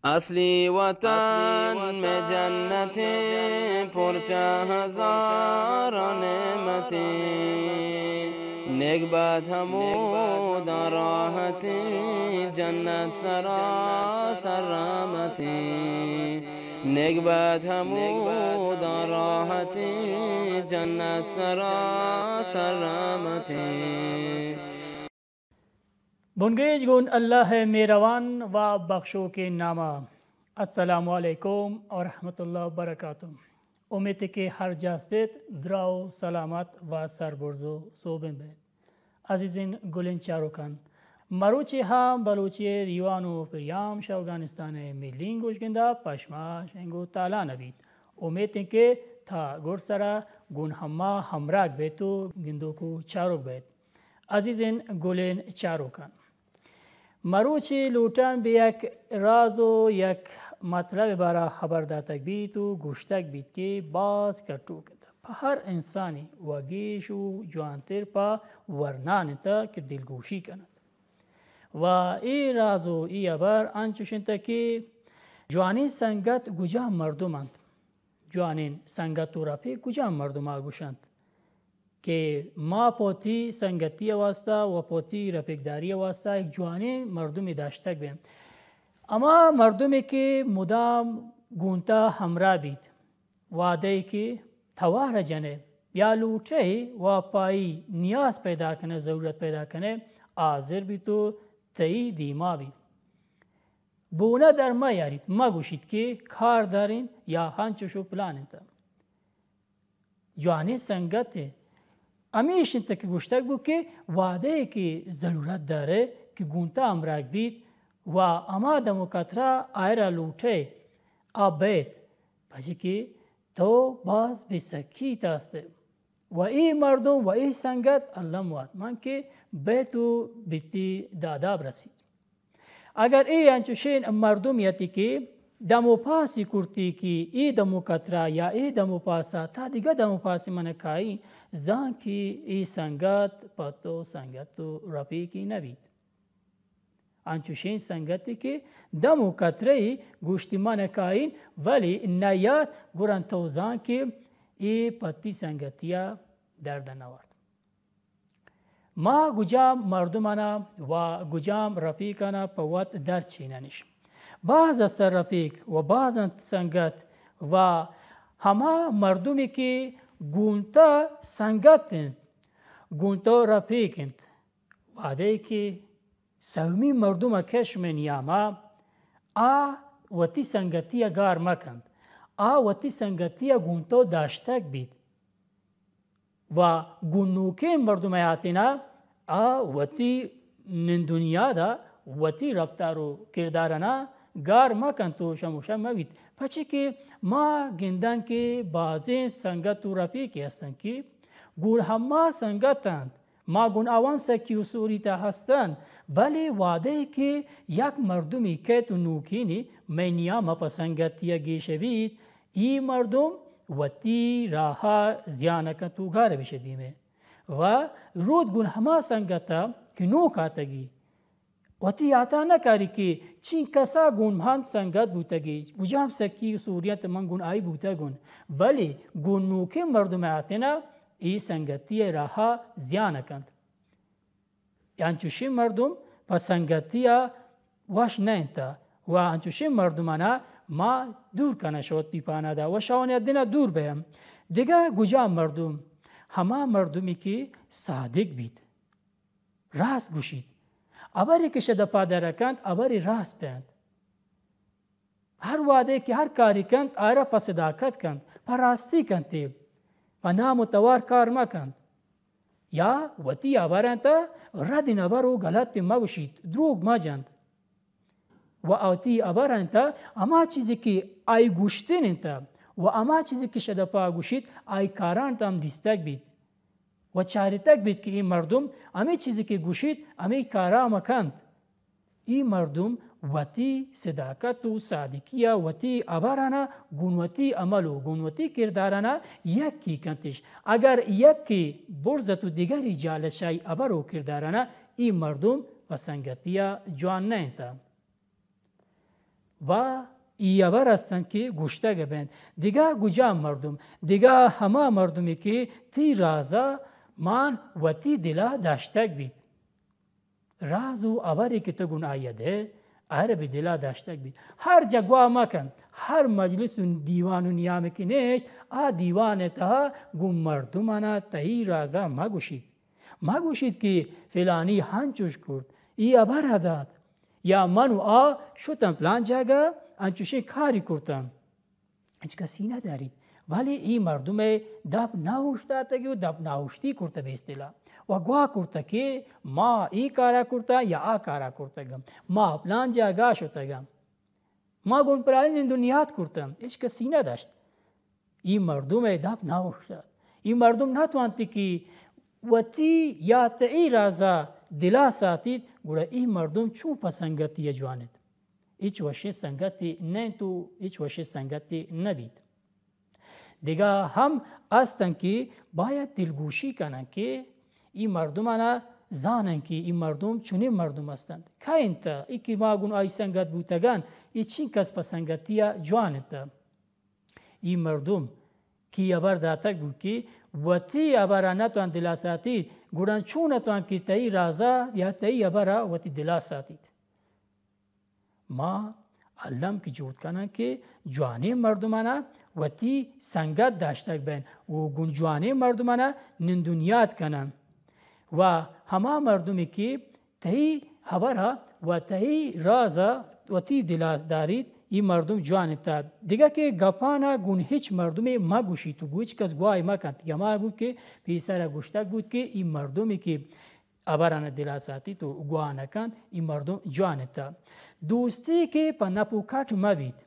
اصلی وطن میں جنتیں، پرچہ ہزار نعمتیں، نیک بد ہموداں راحتیں، جنت سراسر رحمتیں، نیک بد ہموداں راحتیں، جنت سراسر رحمتیں۔ بنگیج گون اللہ ءِ مہروان و بخشوکیں نام ءَ۔ السلام علیکم و رحمت اللہ و برکاتہ۔ امیت کہ ہر جا استیت دراہ و سلامت و سربرز و سوبین بیت۔ عزیزین گلین چاروکان، مروچی ہم بلوچی دیوان و پریام شہ اوگانستان ءِ ملین گوشگندا پشما شنگ و تالان بیت۔ امیت کہ تا گڈسرا گون ہما ہمراہ بیت و گندوک و چاروک بیت۔ عزیزین گلین چاروکان، مروچی لوٹان بہ یک راز و یک مطلب بارا خبر داتگ بیت و گوشتگ بیت کہ باز کٹوک انت۔ پہ ہر انسانی و گیش و جوانتر پہ ورنان انت کہ دلگوشی کننت۔ و اے راز و اے ہبر انچوش انت کہ جوانین سنگت گجام مردم انت؟ جوانین سنگت و رفیق گجام مردما گوشنت کہ ما پہ وتی سنگتی ءِ واسطہ و پہ وتی رفیقداری ءِ واسطہ یک جوانیں مردمے داشتگ بیں؟ ہما مردمے کہ مدام گونتا ہمراہ بیت، وہدے کہ توار جنے یا لوٹے و پہ آئی نیاز پیدا کنے، ضرورت پیدا کنے، حاضر بیت و تئی دیما بیت۔ بونہ در مہ یاریت، مہ گوشیت کہ کار دارین یا ہنچوش و پلان انت۔ جوانیں سنگت ہمیش انت کہ گوشتگ بو کہ وہدے کہ ضرورت دارے کہ گونتا ہمراہ بیت و ہما دم و کترا آئرا لوٹے آ بیت، پچے کہ تو باز بے سکی تاستے و اے مردم و اے سنگت الم وات من کہ بیت و بیتی دادا برسیت۔ اگر اے انچوشیں مردم یتی کہ دم و پاسی کرتی کہ اے دم و کترا یا اے دم و پاسا تا دگہ دم و پاسی من کائی، زان کہ اے سنگت پہ تو سنگت و رفیقی نبیت۔ انچوشیں سنگتے کہ دم و کترے گوشتی من کائین ولی نیات، گڑا تو زان کہ اے پہ تی سنگتیا درد نوارت۔ ما گجام مردمانا و گجام رفیقانا پہ وت در چیننش۔ باز است رفیق و باز انت سنگت و ہما مردمی کہ گونتا سنگت انت، گونتا رفیق انت، وہدے کہ سومی مردم ء کش مئے نیاما، آ وتی سنگتی ء گار مہ کنت، آ وتی سنگتی ء گوں تو داشتگ بیت و گوں نوکیں مردم ء آتینا آ وتی نندنیاد ء وتی رپتار و کردارنا گار مہ کنت و شموشہ مہ بیت، پچے کہ ما گنداں کہ بازیں سنگت و رپیکے ہستنت کہ گوں ہما سنگت انت، ما گوں آوان سکی و سوری تہ ہستن، بلے وہدے کہ یک مردمی کیت و نوکینی مئے نیام ء پہ سنگتی ء گیش بیت، ای مردم وتی راہ ء زیان کنت و گار بشہ دیمے و رود گوں ہما سنگت ء کہ نوک آتگی، وتی یاتا نہ کاری کہ چین کسا گون ہند سنگت بوتگی، کجام سکی و سوریت من گون آئی بوتگون، ولی گون نوکیں مردم آتنا ای سنگتی راہا زیان کنت۔ انچوشیں مردم پہ سنگتی وش نہ انت و انچوشیں مردمانا ما دور کنہ شہ وتی پانا دا و شہ آوانی دینا دور بیم۔ دگہ کجام مردم؟ ہما مردمی کہ صادق بیت۔ راست گوشیت۔ ہبرے کہ شہ دپا در کنت، ہبرے راست بینت۔ ہر وہدے کہ ہر کاری کنت، آئرا پہ صداقت کنت، پہ راستی کنت، پہ نام و توار کار مہ کنت۔ یا وتی ہبر انت، ردین ہبر و غلط مہ گوشیت، دروگ مہ جنت۔ و وتی ہبر انت، ہما چیزے کہ آئی گوشتن انت و ہما چیزے کہ شہ دپا گوشیت، آئی کاران تہ ہم دیستگ بیت۔ و چارتگ بیت کہ اے مردم ہمے چیزے کہ گوشیت، ہمے کارا ہم کنت۔ اے مردم وتی صداقت و صادقی ء وتی ہبرانا گون وتی عمل و گون وتی کردارانا یکی کنتش۔ اگر یکے برزت و دگری جالشائی ہبر و کردارانا، اے مردم پہ سنگتی ء جوان نہ انت۔ و ای ہبر ہستنت کہ گوشتگ بنت۔ دگہ گجا مردم، دگہ ہما مردمے کہ تئی رازا مان وتی دلا داشتگ بیت۔ راز و ہبرے کہ تو گون آئی ء دئے، ہر بہ دلا داشتگ بیت۔ ہر جا گواہ مکن، ہر مجلس و دیوان و نیامے کہ نشت، آ دیوان ء تہا گون مردمانا تئی رازا مگوشیت۔ مگوشیت کہ فلانی ہنچوش کرت، ای ہبر ء دات، یا من و آ شتن پلان جاگہ انچوشیں کاری کرتن۔ ہچ کسی نہ داریت۔ ولی ای مردم ء دپ نہ اوشتاتگ و دپ نہ اوشتی کرتہ بے اصطلاح۔ و گواہ کرتہ کہ ما ای کارا کرتہ یا آ کارا کرتگم۔ ما پلان جاگہ شتگم۔ ما گون پلانی نند و نیاد کرتم۔ ہچ کسی نہ داشت۔ ای مردم ء دپ نہ اوشتات۔ ای مردم نہ توانتی کہ وتی یا تئی رازا دلا ساتیت، گڑا ای مردم چون پہ سنگتی ء جوانت؟ ہچ وشیں سنگتے نہ انت و ہچ وشیں سنگتے نہ بیت۔ دگہ ہم استن کہ باید دلگوشی کنن کہ ای مردمانا زانن کہ ای مردم چنین مردم استنت۔ کئے انت؟ ای کہ ما گون آئی سنگت بوتگن، ای چینکس پہ سنگتیا جوان انت؟ ای مردم کہ ہبر داتگ بوت کہ وتی ہبرا نتوان دلا ساتیت، گڑا چون نتوان کہ تئی رازا یا تئی ہبرا وتی دلا ساتیت؟ ما الم کہ جہد کنن کہ جوانیں مردمانا وتی سنگت داشتگ بین و گون جوانیں مردمانا نند و نیاد کنن و ہما مردمے کہ تئی ہبرا و تئی رازا وتی دلا داریت، ای مردم جوان انت۔ دگہ کہ گپانا گون ہچ مردمے مگوشیت و گون ہچ کس گواہی مکنت کہ ہما بوت کہ پیسرا گوشتگ بوت کہ ای مردمے کہ ہبران دلا ساتیت و گواہ نہ کنت، ای مردم جوان انت۔ دوستی کہ پہ نپ و کٹ مہ بیت۔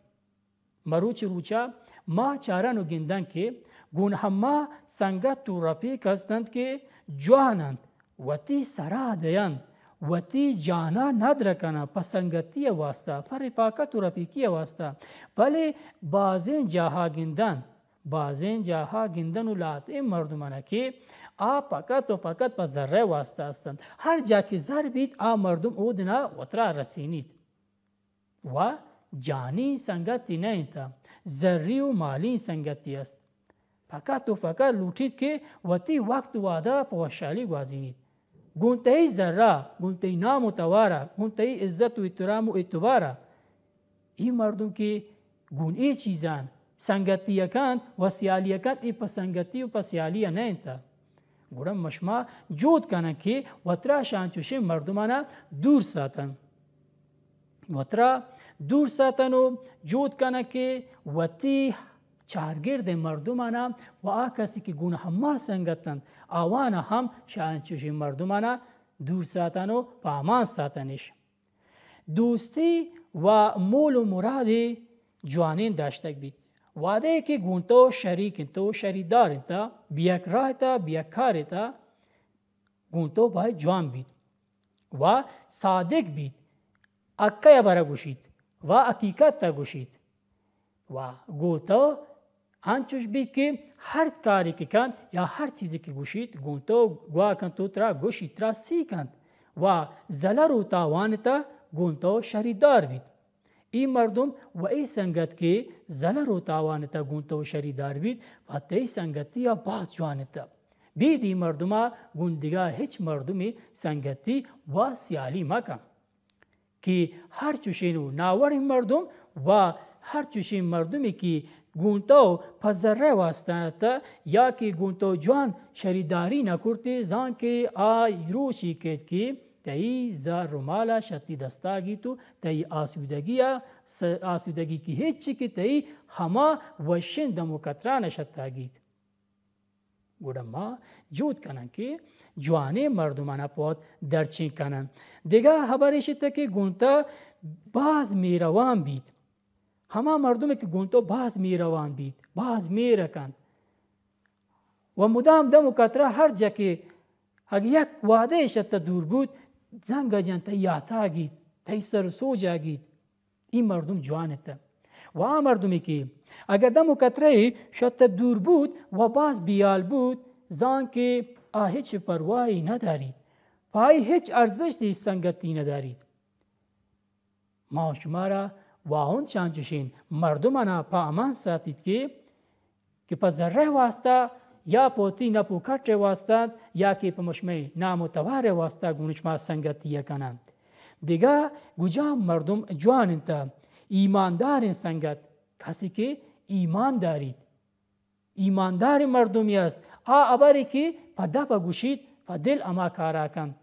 مروچ روچا ما چارن و گندن کہ گون ہما سنگت و رپیک ہستنت کہ جوان انت، وتی سرا دینت، وتی جانا ندر کننت پہ سنگتی واسطہ، پہ رفاقت و رپیکی واسطہ، بلے بازیں جاہا گندن، بازیں جاہا گندن و لہتیں مردمانا کہ آ فقط و فقط پہ زرئے واسطہ ہستنت۔ ہر جا کہ زر بیت، آ مردم اودنا وترا رسینیت۔ و جانی سنگتی نہ انت، زری و مالی سنگتی است۔ فقط و فقط لوٹیت کہ وتی وقت و وہدا پہ وشحالی گوازینیت۔ گون تئی زرا، گون تئی نام و توارا، گون تئی عزت و احترام و اعتبارا۔ ای مردم کہ گون ای چیزان سنگتی کنت و سیالی کنت، ای پہ سنگتی و پہ سیالی نہ انت۔ گڑا مشما جہد کنن کہ وترا شہ انچوشیں مردمانا دور ساتن۔ وترا دور ساتن و جہد کنن کہ وتی چارگردیں مردمانا و آ کسی کہ گون ہما سنگت انت، آوانا ہم شہ انچوشیں مردمانا دور ساتن و پہ امان ساتنش۔ دوستی و مول و مرادے جوانین داشتگ بیت۔ وہدے کہ گون تو شریک انت، تو شریدار انت، بہ یک راہ تا، بہ یک کارے تا، گون تو باید جوان بیت و صادق بیت، حقئے ہبرا گوشیت و حقیقتا گوشیت۔ و گوں تو انچوش بیت کہ ہر کارے کہ کنت یا ہر چیزے کہ گوشیت، گوں تو گواہ کنت و ترا گوشیت، ترا سی کنت و زلر و تاوان تا گوں تو شریدار بیت۔ ای مردم و ای سنگت کہ زلر و تاوان تا گوں تو شریدار بیت و تئی سنگتی ء باز جوان انت۔ بید ای مردما گوں دگہ ہچ مردمے سنگتی و سیالی مکن۔ کہ ہر چوشیں و ناوڑیں مردم و ہر چوشیں مردمے کہ گوں تو پہ زرئے واسطہ ات یا کہ گوں تو جوان شریداری نہ کرتے، زان کہ آ روچی کیت کہ تئی زر و مالا شہ تئی دستا گیت و تئی آسودگیا س-، آسودگی کہ ہچ کہ تئی ہما وشیں دم و کترانا شتا گیت۔ گڑا ما جہد کنن کہ جوانیں مردمانا پہ وت درچین کنن۔ دگہ ہبر ایش ات کہ گوں تو باز مہروان بیت۔ ہما مردمے کہ گوں تو باز مہروان بیت، باز مہر کنت و مدام دم و کترا ہر جا کہ اگہ یک وہدے شہ تو دور بوت، زنگ جنت، تئی یاتا گیت، تئی سر و سوجا گیت۔ ای مردم جوان ات۔ و آ مردمے کہ اگر دم و کترہ شہ تو دور بوت و باز بیال بوت، زان کہ آ ہچ پرواہی نداریت، پہ آئی ہچ ارزشت سنگتی نداریت۔ ما و شمارا واہند شان چشین مردمانا پہ امان ساتیت کہ کہ پہ زرہ واسطہ یا پہ وتی نپ و کٹ واسطہ یا کہ پہ مشمئے نام و توار واسطہ گون شما سنگتی کننت۔ دگہ گجام مردم جوان انت، ایمانداریں سنگت، کسی کہ ایمان داریت، ایمانداریں مردمی است، آ ہبرے کہ پہ دپ گوشیت، پہ دل ہما کارا کنت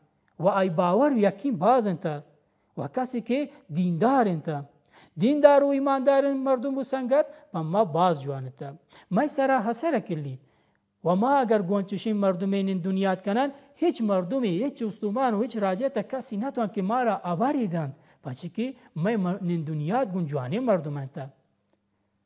و آئی باور و یقین باز انت۔ و کسی کہ دیندار انت، دیندار و ایمانداریں مردم و سنگت پہ ما باز جوان انت۔ مئے سرا اثر کلیت۔ و ما اگر گون چشین مردمے نند و نیاد کنن، ہچ مردمے، ہچ استمان و ہچ راجے تا کسی نتوان کہ مارا ہبری دنت، پچی کہ مئے مر-، نند و نیاد گون جوانیں مردم انت۔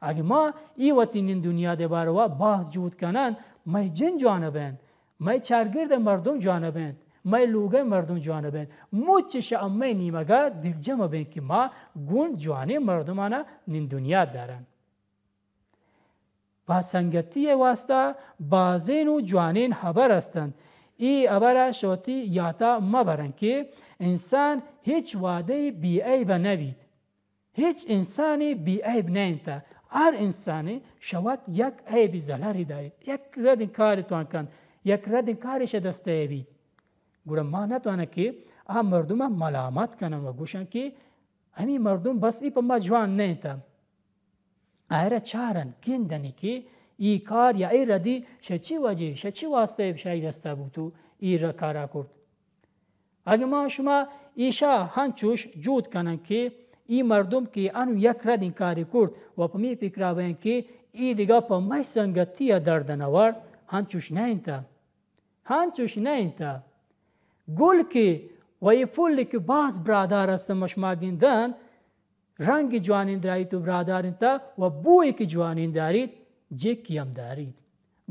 اگہ ما ای وتی نند و نیاد باروا باز جہد کنن، مئے جن جوان بنت، مئے چارگرد مردم جوان بنت، مئے لوگئے مردم جوان بنت، مچ شہ مئے نیمگا دلجم بنت کہ ما گون جوانیں مردمانا نند و نیاد دارن۔ پہ سنگتی واسطہ بازین و جوانین ہبر استنت۔ ای ہبرا شہ وتی یاتا مبرن کہ انسان ہچ وہدے بے عیب نبیت۔ ہچ انسانے بے عیب نہ انت۔ ہر انسانے شہ وت یک عیبی زلری داریت۔ یک ردیں کارے توان کنت، یک ردیں کارے شہ دست ء بیت۔ گڑا ما نتوانن کہ آ مردم ء ملامت کنن و گوشن کہ ہمے مردم بس ای پہ ما جوان نہ انت۔ آئرا چارن، گندنی کہ ای کار یا ای ردی شہ چی وجہ، شہ چی واسطہ شاہی دستا بوت و ای ر-، کارا کرت۔ اگہ ما شما ایشا ہنچوش جہد کنن کہ ای مردم کہ انو یک ردیں کارے کرت و پہ می فکرا بین کہ ای دگہ پہ مئے سنگتی ء درد نہ ورت، ہنچوش نہ انت۔ ہنچوش نہ انت۔ گل کہ و ای پھل کہ باز برادار است، مشما گندن، رنگ جوانین داریت و برادار انت و بوی کہ جوانین داریت، جکی ہم داریت۔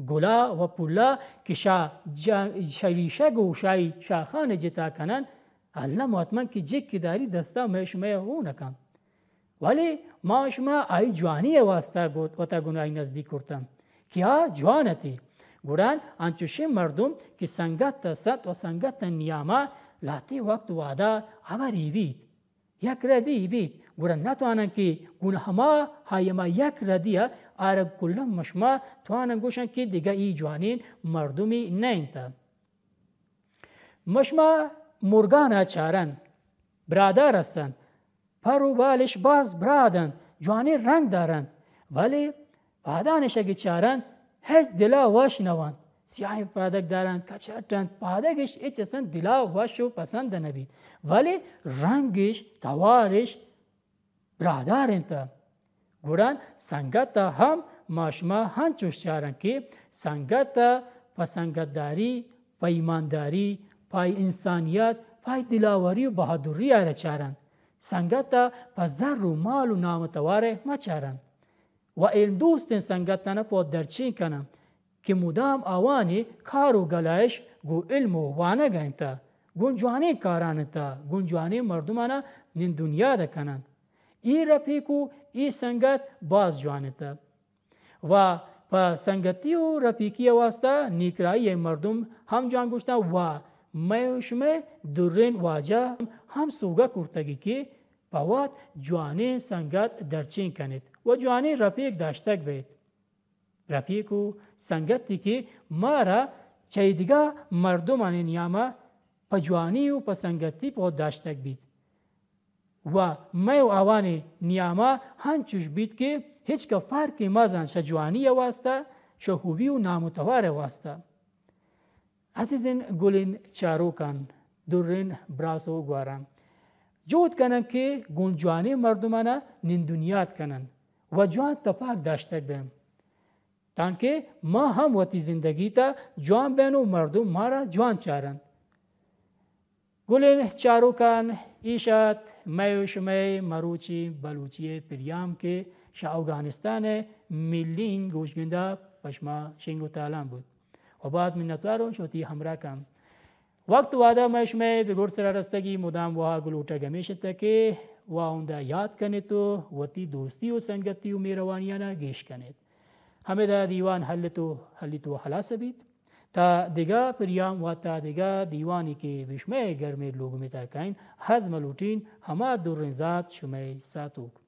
گلا و پلا کہ شا جا-، شریشگ و شاہی شاخان جتا کنن، الم و حتماً کہ جکی داری دستا مئے شمئے ہون کن۔ ولی ما شما آئی جوانی واسطہ گوت وتا گناہی نزدیک کرتن کہ آ جوان اتی۔ گڑان انچوشیں مردم کہ سنگت ست و سنگت نیاما لاتی وقت وعدہ ہبری بیت۔ یک ردی بیت، گڑا نتوانن کہ گون ہما ہائی ہما یک ردی ء آرگ کلن مشما توانن گوشن کہ دگہ ای جوانین مردمی نہ انت۔ مشما مرگان ء چارن، برادار ہستن، پر و بالش باز براد انت، جوانین رنگ دارنت، ولی پادانش اگہ چارن، ہچ دلا وش نہ ونت۔ سیاہیں پادگ دارنت، کچٹ انت، پادگش ہچ اصلاً دلا وش و پسند نہ بیت، ولی رنگش، توارش براہدار انت۔ گڑان سنگت ء ہم ما شما ہنچوش چارن کہ سنگت ء پہ سنگتداری، پہ ایمانداری، پہ انسانیت، پہ دلاوری و بہادری ء را چارن۔ سنگت ء پہ زر و مال و نام و توار ء مہ چارن۔ و علم دوستیں سنگتاں پہ درچین کناں کہ مدام آوانی کار و گلائش گوں علم و وانگ ء انت، گوں جوانیں کاران انت، گوں جوانیں مردمانا نند و نیاد کننت۔ ای رفیق و ای سنگت باز جوان انت و پہ سنگتی و رفیقی واسطہ نیکرائی مردم ہم جوان گوشتاں و مئے و شمئے درین واجہ ہم سوگہ کرتگی کہ پہ وت جوانیں سنگت درچین کنیت و جوانیں رپیک داشتگ بیت۔ رپیک و سنگتی کہ مارا چہ ایدگہ مردمانی نیاما پہ جوانی و پہ سنگتی پہ وت داشتگ بیت و مئے و آوانی نیاما ہنچوش بیت کہ ہچکہ فرقے مزن شہ جوانی واسطہ، شہ ہوبی و نام و توار واسطہ۔ عزیزین گلین چاروکان، درین براس و گواران، جہد کنن کہ گون جوانیں مردمانا نند و نیاد کنن و جوان تپاک داشتگ بین، تانکہ ما ہم وتی زندگی تا جوان بین و مردم مارا جوان چارن۔ گلین چاروکان، ایش ات مئے و شمئے مروچی بلوچی پریام کہ شہ اوگانستان ملین گوشگندا پشما شنگ و تالان بود۔ و باز منتواروں شہ وتی ہمراہ کن۔ وقت و وعدہ مئے شمئے بگر سرا رستگی، مدام واہگ و لوٹگ ہمیش ات کہ واہندا یاد کنیت و وتی دوستی و سنگتی و مہروانیانا گیش کنیت۔ ہمیدا دیوان ہلت و ہلیت و ہلاس بیت۔ تا دگہ پریام و تا دگہ دیوانی کہ بشمئے گرمیں لوگمیتا کئین، ہزم لوٹین ہما درین ذات شمئے ساتوک۔